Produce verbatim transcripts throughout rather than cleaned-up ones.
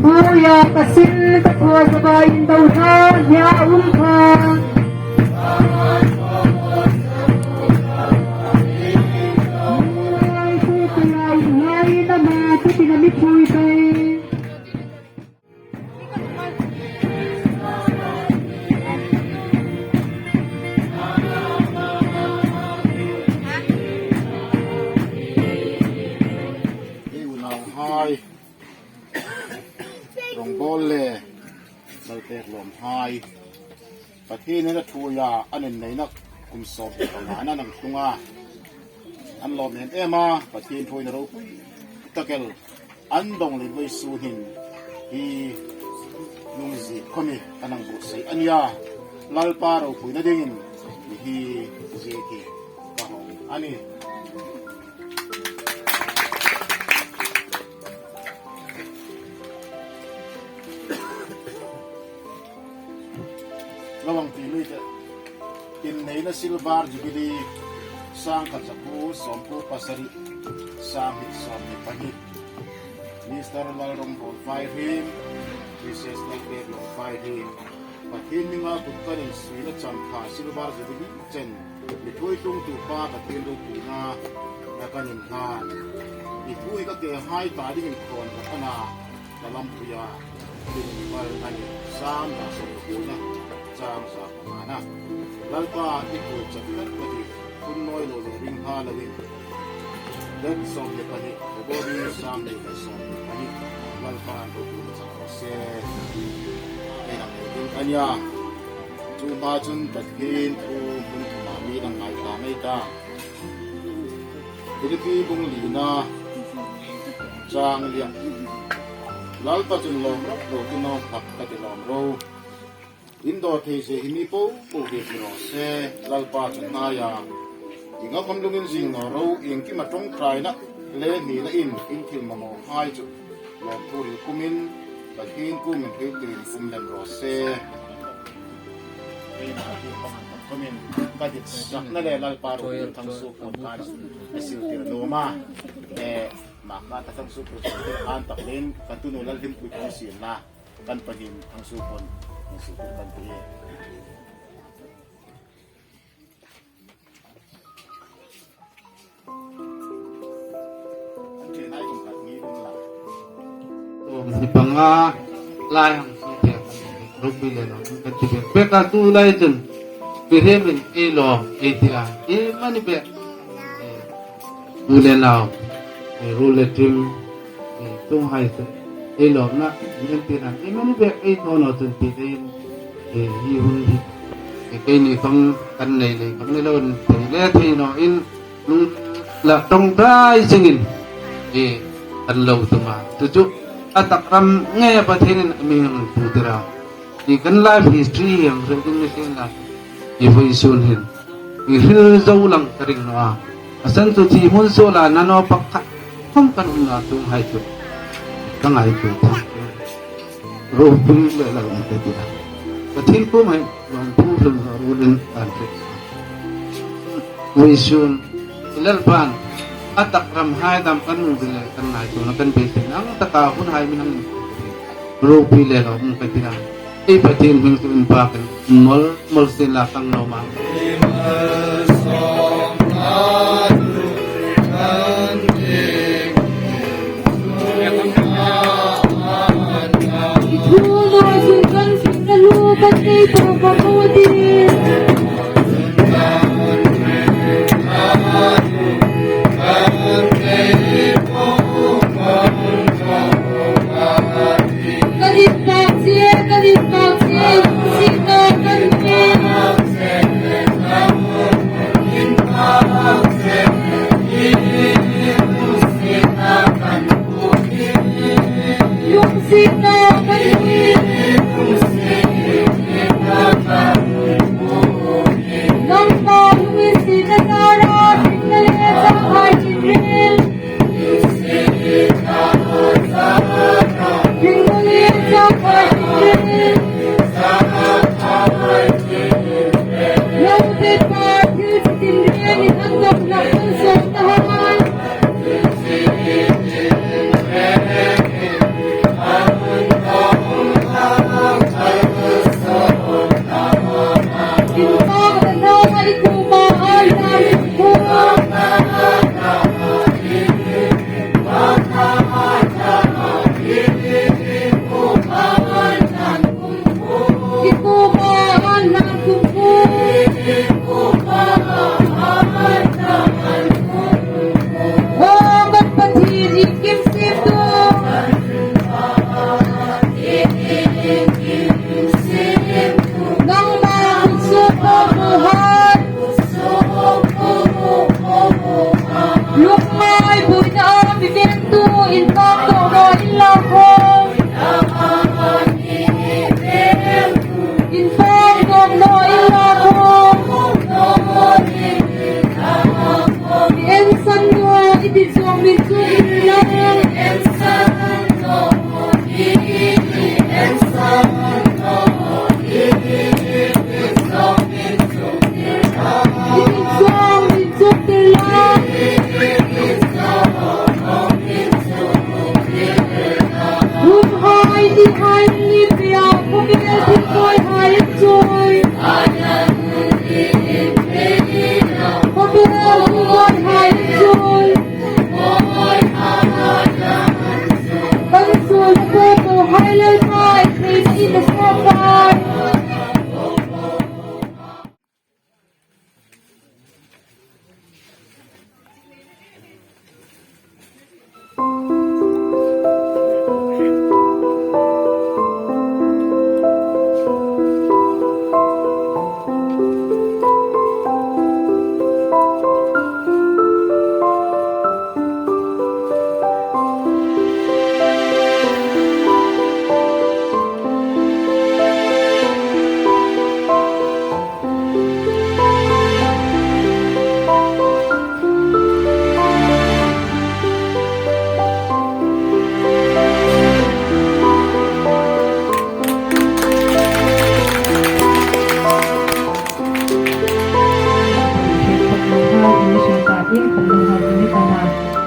Buya ka sin ka thua zaba in do ha ya um kha. Ngai ku ka lai ngai na ma tu ti na mi thui kai. Ei unauhai, Rongbol le Lalpêk lawmhai, Pathienin a thuoia an inneina kum sawm panga an hang tlung a, an lawm em em a, Pathien thuoina ropui tak el an dawng lei vawisun hin hi lungzia khawmin an hang buotsai a nih a. Lalpa ropuina dingin hi ziek hi ka hawng a nih. Lo hang ti nuom ei tih. Inneina Silver Jubilee, sangkhat zakuo sawmkuo pasari, sanghni sawmhni pahni. Mister Lalrongbol Fairiem, Missus Lalpêk Lawm Fairiem, Pathien hminga kut kan insuina chang kha Silver Jubilee chen mi thuoi tlungtu pa Pathien ropuina kan inhlan. I thuoi ka kehai ta dingin khawn ka hlan a, ka lampuia, tin bal a nih, Sam za sawmkuona, chang za pangana. Lalpa i kut chak tak ka ti, hun nawi lo le ring hla lovin. Date sawmhni pahni, February, sanghni le sawmhni pahni, Lalpan ropuina chang raw se. Ei hang nei ding a nih a. Chu hma chun Pathien thu hun thuma mi dang ngai ta, ngai ta. Philippi bung lina chang lia. Lalpa chun lawm rawp ro, ti nawm hlak ka ti lawm ro. Indawr thei zie hi mi po po bik ni raw se, Lalpa chun hnai a. Ieng am khawm lungin zing naw ro, iengkim a ṭawngṭaina le hnina in in thil mamawhai chu lawmthu hril pumin, Pathien kuomin hril turin um lem raw se. Khawmin ka dit sakna le Lalpa ropuina thangsuo puon khan a sil tir nuom a. E, mak ka ta thangsuo puon sil tir an tak lem ka tunu Lalhrimpui kan sil na. Kan pahni thangsuo puon, thangsuo puon kan ti. Kan ti nai kum kan ni kum la. Sawmhni panga lai hang sawm pek, ropui le lo kan ti pek pek a, tu lai chun Pathienin ei lawm ei ti a, ei mani pek. Ei, u le nau, ei, ruol le ṭim, ei, chuonghai chu ei lawmna, ei, entirna, ei mani bek ei thaw naw chun ti leiin, ei, hi hun hi, ei, keini khawm kan nei lei khawm ni loin, thei le thei nawin, lung la ṭawngṭai zingin, e, kan lo tum a. Chu chu a takram ngeia Pathienin a mi hang inputir a. I kan life history hi hang hriet ding ni sien la, i vawisun hin i hril zo lang ka ring naw a. A san chu thi hmun suola na naw pakhat khom kan um naw a, chuonghai chu ka ngaituo thei. Ropui le lo um ka ti a. Pathien kuomah lawmthu hril naw ruolin kan hriet. Vawisun i Lalpan a takramhai dam kan hmu ding le kan ngaituona kan beisei nang taka hunhai mi hang ropui le lo um ka ti a. Ei Pathien hming chu inpakin mawl mawl sien la kan lawm a.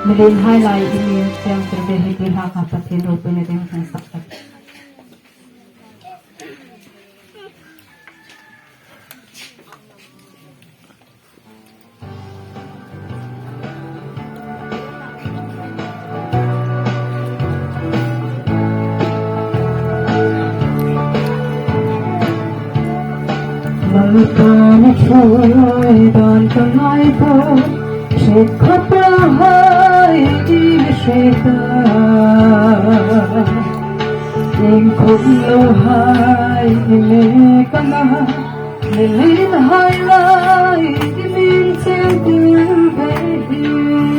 Milim hai lai i mi siam tir ve hi, tui hlak a Pathien ropuina ding kan sak tak. Lalpa mi thuoi dan ka ngai po, thik khawpa hai i mi hriet a. Inkhawm lo hai i mi ka na, milim hai lai i mi cheu tir ve hi.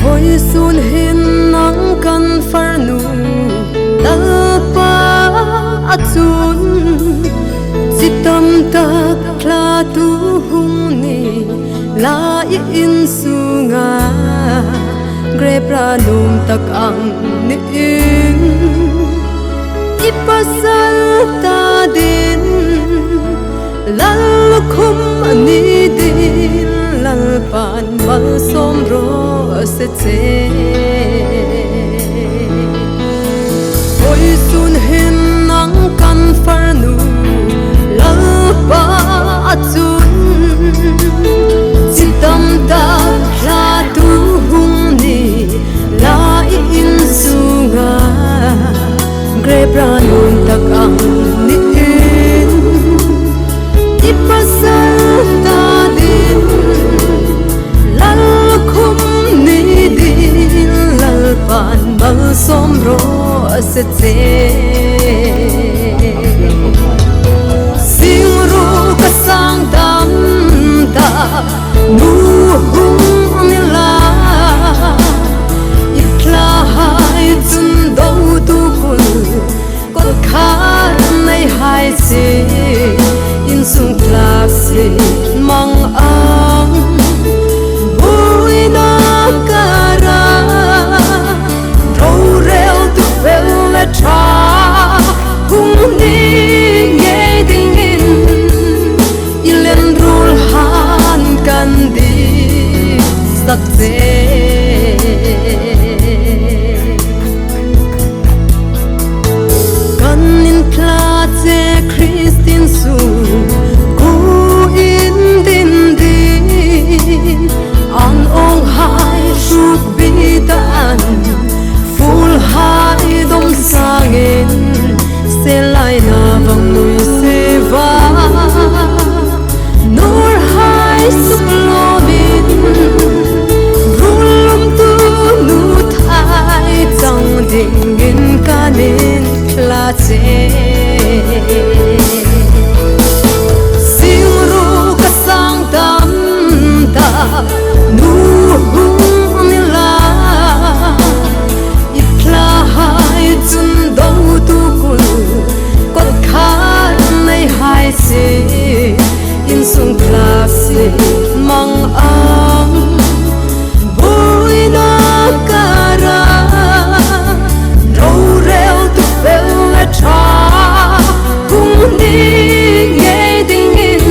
Vawisun hin nang kan farnu Lalpa a chun, chi tam tak thlatu hung ni la i in sunga, grep ra nuom tak ang niin, i pasal ta dingin lal khum ni dingin Lalpan malsawm raw se che. Vawisun hin nang kan farnu Lalpa a chun, chi tam tak thlatu hung ni la i in sunga, grep ra nuom tak ang niin, i pasal ta dingin lal khum ni dingin Lalpan malsawm raw se che. Singruo ka sang tam tak nu hung ni la, i thlahai chun do tu kul, kawlkhat nei hai si, insung tlak si mang ang, buoina kara rorel tu fel le ṭha hung ni ngei dingin, Sung tlak si mang ang, buoina kara, rorel tu fel a ṭha, hung ni ngei dingin,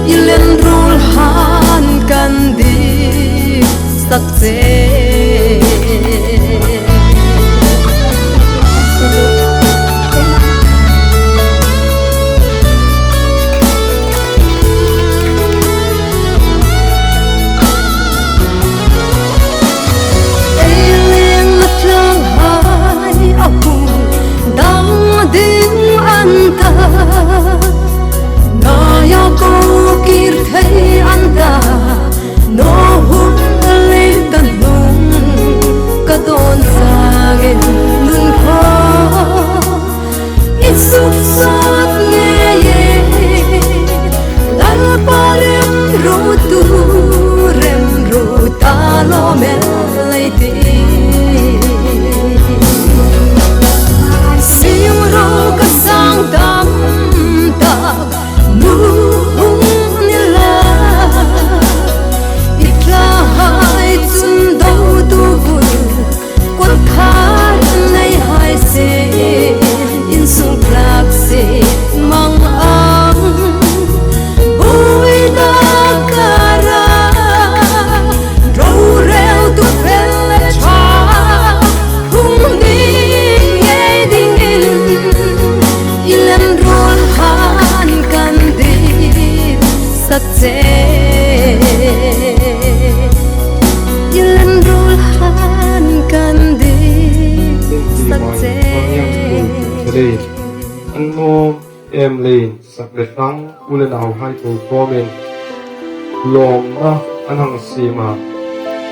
i len ruol han kan dik sak che. Ei leng a tlanghai a hung dang ding an ta, ngai a ko kir thei an ta, naw hun lei ka hnung ka dawn sangin nun khaw i suk sawt ngei e. Lalpa remruottu remruot ta lawm el ei tih. Sing ro ka sang tam tak nu hung ni la, i tlahai chun do tu vul, kawtkhar nei hai se, insung tlak si mang ang, buoina kara, rorel tu fel a ṭha, hung ni ngei dingin, i len ruol han kan dik sak che. I len ruol han kan dik sak che. An nuom em leiin sak le tlang u le nauhai po khawmin lawmna an hang siem a,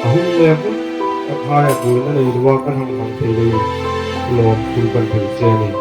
a hun le hun tak hai a buoina nei lova kan hang hmang thei leiin lawmthu kan hril che a nih.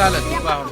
Ala tu ba hon.